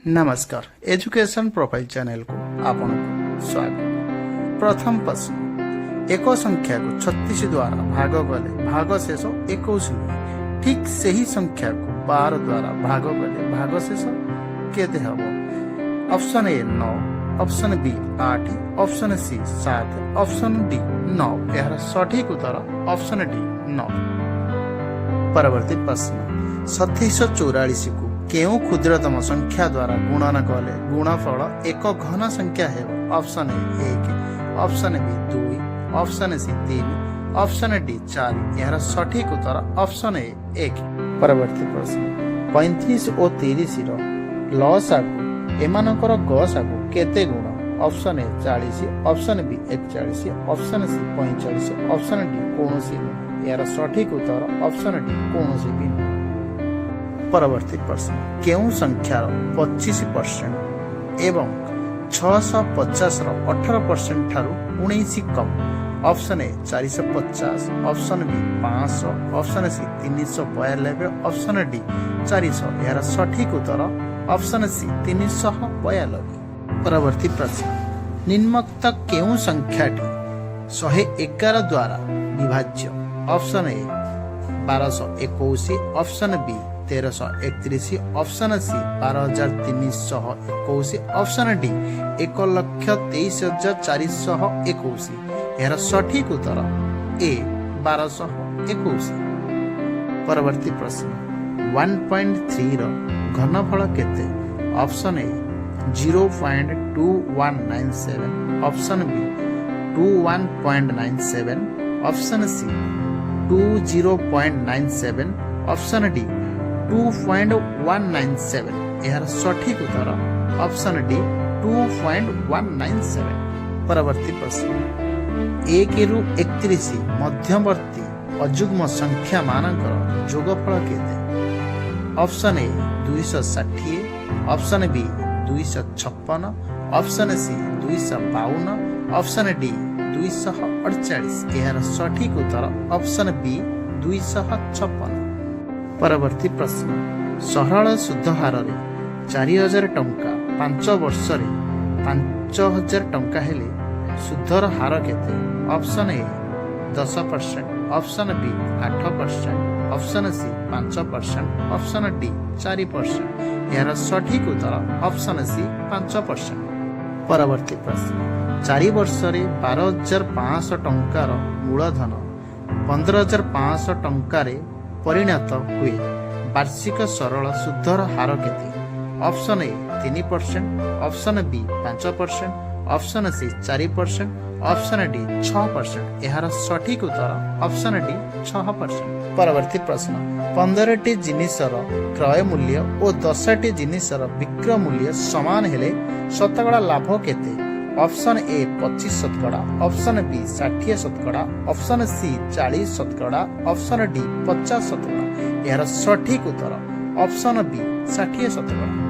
ନମସ୍କାର, education profile ଚ୍ୟାନେଲକୁ ଆପଣଙ୍କୁ ସ୍ୱାଗତ। ପ୍ରଥମ ପ୍ରଶ୍ନ, ଏକ ସଂଖ୍ୟାକୁ 36 ଦ୍ୱାରା ଭାଗ କଲେ ଭାଗଶେଷ 21 ହୁଏ। ଠିକ୍ ସେହି ସଂଖ୍ୟାକୁ 12 ଦ୍ୱାରା ଭାଗ କଲେ ଭାଗଶେଷ କେତେ ହେବ? Option A 9, option B 8, option C 7, option D 9। ଏହାର ସଠିକ୍ ଉତ୍ତର ଅପସନ୍ ଡି 9। ପରବର୍ତ୍ତୀ ପ୍ରଶ୍ନ, 2744କୁ କେଉଁ କ୍ଷୁଦ୍ରତମ ସଂଖ୍ୟା ଦ୍ୱାରା ଗୁଣନ କଲେ ଗୁଣଫଳ ଏକ ଘନ ସଂଖ୍ୟା ହେବ? Option A 1, option B 2, option C 3, option D 4। ଏହାର ସଠିକ୍ ଉତ୍ତର ଅପସନ୍ ଏ 1। ପରବର୍ତ୍ତୀ ପ୍ରଶ୍ନ, 35 ଓ 30ର ଲସାଗୁ ଏମାନଙ୍କର ଗସାଗୁ କେତେ ଗୁଣ? Option A 40, option B 41, option C 45, option D କୌଣସି ନୁହେଁ। ଏହାର ସଠିକ୍ ଉତ୍ତର ଅପସନ୍ ଡି କୌଣସି ବି ନୁହେଁ। ପରବର୍ତ୍ତୀ ପ୍ରଶ୍ନ, କେଉଁ ସଂଖ୍ୟାର 25% ଏବଂ 650ର 18% ଠାରୁ 19 କମ୍? Option A 450, option B 500, option C 392, option D 400। ଏହାର ସଠିକ୍ ଉତ୍ତର ଅପସନ୍ ସି 392। ପରବର୍ତ୍ତୀ ପ୍ରଶ୍ନ, ନିମ୍ନୋକ୍ତ କେଉଁ ସଂଖ୍ୟାଟି 111 ଦ୍ୱାରା ବିଭାଜ୍ୟ? Option A 1221, option B 1331, option C 12,321, option D 1,23,421। ଏହାର ସଠିକ୍ ଉତ୍ତର ଏ 1221। ପରବର୍ତ୍ତୀ ପ୍ରଶ୍ନ, 1.3ର ଘନଫଳ କେତେ? Option A 0.2197, option B 21.97, option C 20.97, option D 2.197। ଏହାର ସଠିକ୍ ଉତ୍ତର ଅପସନ୍ ଡି 2.197। ପରବର୍ତ୍ତୀ ପ୍ରଶ୍ନ, 1ରୁ 31 ମଧ୍ୟବର୍ତ୍ତୀ ଅଯୁଗ୍ମ ସଂଖ୍ୟାମାନଙ୍କର ଯୋଗଫଳ କେତେ? Option A 260, option B 256, option C 252, option D 248। ଏହାର ସଠିକ୍ ଉତ୍ତର ଅପସନ୍ ବି 256। ପରବର୍ତ୍ତୀ ପ୍ରଶ୍ନ, ସରଳ ସୁଧ ହାରରେ 4000 ଟଙ୍କା 5 ବର୍ଷରେ 5000 ଟଙ୍କା ହେଲେ ସୁଧର ହାର କେତେ? Option A 10%, option B 8%, option C 5%, option D 4%। ଏହାର ସଠିକ୍ ଉତ୍ତର ଅପସନ୍ ସି 5%। ପରବର୍ତ୍ତୀ ପ୍ରଶ୍ନ, 4 ବର୍ଷରେ 12,500 ଟଙ୍କାର ମୂଳଧନ 15,500 ଟଙ୍କାରେ ପରିଣତ ହୁଏ। ବାର୍ଷିକ ସରଳ ସୁଧର ହାର କେତେ? Option A 3%, option B 5%, option C 4%, option D 6%। ଏହାର ସଠିକ୍ ଉତ୍ତର ଅପସନ୍ ଡି 6%। ପରବର୍ତ୍ତୀ ପ୍ରଶ୍ନ, 15ଟି ଜିନିଷର କ୍ରୟ ମୂଲ୍ୟ ଓ 10ଟି ଜିନିଷର ବିକ୍ରୟ ମୂଲ୍ୟ ସମାନ ହେଲେ ଶତକଡ଼ା ଲାଭ କେତେ? ଅପସନ୍ ଏ 25 ଶତକଡ଼ା, ଅପସନ୍ ବି 60 ଶତକଡ଼ା, ଅପସନ୍ ସି 40 ଶତକଡ଼ା, ଅପସନ୍ ଡି 50 ଶତକଡ଼ା। ଏହାର ସଠିକ୍ ଉତ୍ତର ଅପସନ୍ ବି 60 ଶତକଡ଼ା।